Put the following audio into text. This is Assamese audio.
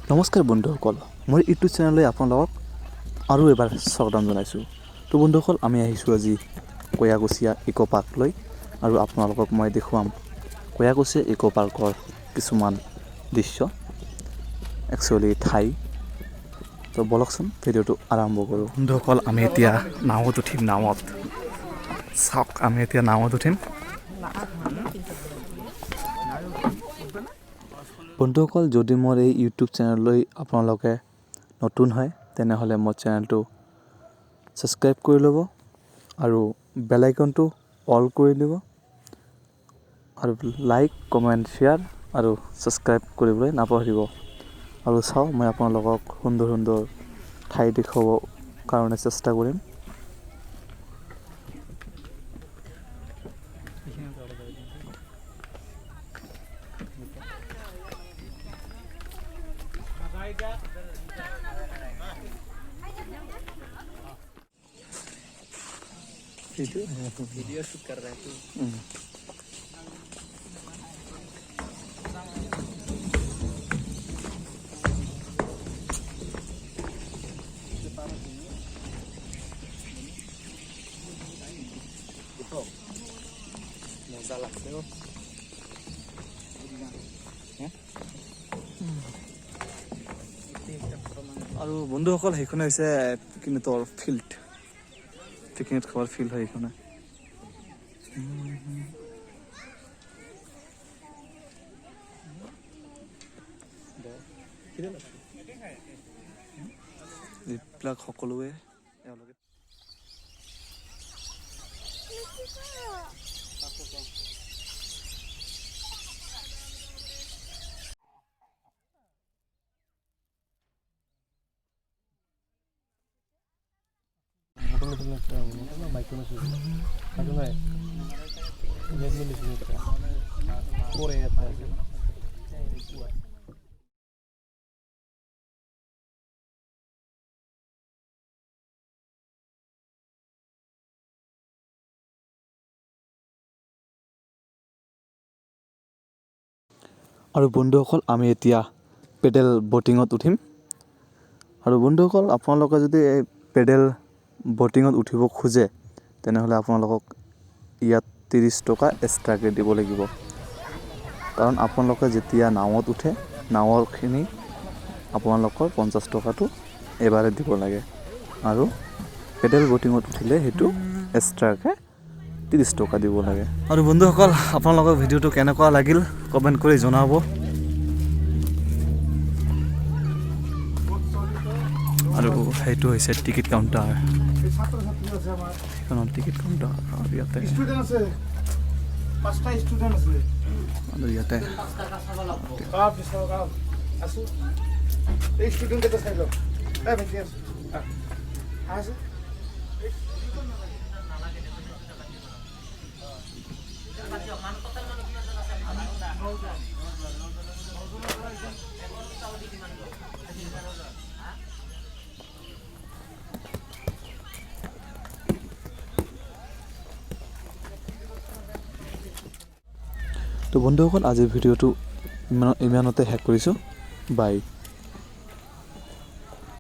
নমস্কাৰ বন্ধুসকল, মোৰ ইউটিউব চেনেললৈ আপোনালোকক আৰু এবাৰ স্বাগতম জনাইছোঁ। তো বন্ধুসকল, আমি আহিছোঁ আজি কয়াকুছিয়া ইক' পাৰ্কলৈ আৰু আপোনালোকক মই দেখুৱাম কয়াকুছিয়া ইক' পাৰ্কৰ কিছুমান দৃশ্য, একচুৱেলি ঠাই। তো ব'লকচোন ভিডিঅ'টো আৰম্ভ কৰোঁ। বন্ধুসকল, আমি এতিয়া নাৱত উঠিম। নাৱত চাওক, আমি এতিয়া নাৱত উঠিম। বন্ধুসকল, যদি মোৰ এই ইউটিউব চেনেললৈ আপোনালোকে নতুন হয়, তেনেহ'লে মোৰ চেনেলটো ছাবস্ক্ৰাইব কৰি ল'ব আৰু বেল আইকনটো অল কৰি দিব আৰু লাইক, কমেণ্ট, শ্বেয়াৰ আৰু ছাবস্ক্ৰাইব কৰিবলৈ নাপাহৰিব। আৰু চাওঁ, মই আপোনালোকক সুন্দৰ সুন্দৰ ঠাই দেখুৱাব কাৰণে চেষ্টা কৰিম। वीडियो शूट कर रहा है तू। মজা লাগছে ও। আৰু বন্ধুসকল, সেইখনে হৈছে পিকনিকৰ ফিল্ড, পিকনিক খোৱাৰ ফিল্ড হয় এইখনে। এইবিলাক সকলোৱে এওঁলোকে আৰু বন্ধুসকল, আমি এতিয়া পেডেল ব'টিঙত উঠিম। আৰু বন্ধুসকল, আপোনালোকে যদি এই পেডেল ব'টিঙত উঠিব খোজে, তেনেহ'লে আপোনালোকক ইয়াত 30 টকা এক্সট্ৰাকৈ দিব লাগিব। কাৰণ আপোনালোকে যেতিয়া নাৱত উঠে, নাৱৰখিনি আপোনালোকৰ 50 টকাটো এবাৰে দিব লাগে আৰু পেডেল ব'টিঙত উঠিলে সেইটো এক্সট্ৰাকৈ 30 টকা দিব লাগে। আৰু বন্ধুসকল, আপোনালোকৰ ভিডিঅ'টো কেনেকুৱা লাগিল কমেণ্ট কৰি জনাব। আৰু সেইটো হৈছে টিকেট কাউণ্টাৰ, সেইখনত টিকেট কাউণ্টাৰ। আৰু ইয়াতে আৰু ইয়াতে তো বন্ধুসকল, আজিৰ ভিডিঅ'টো ইমানতে শেষ কৰিছোঁ। বাই।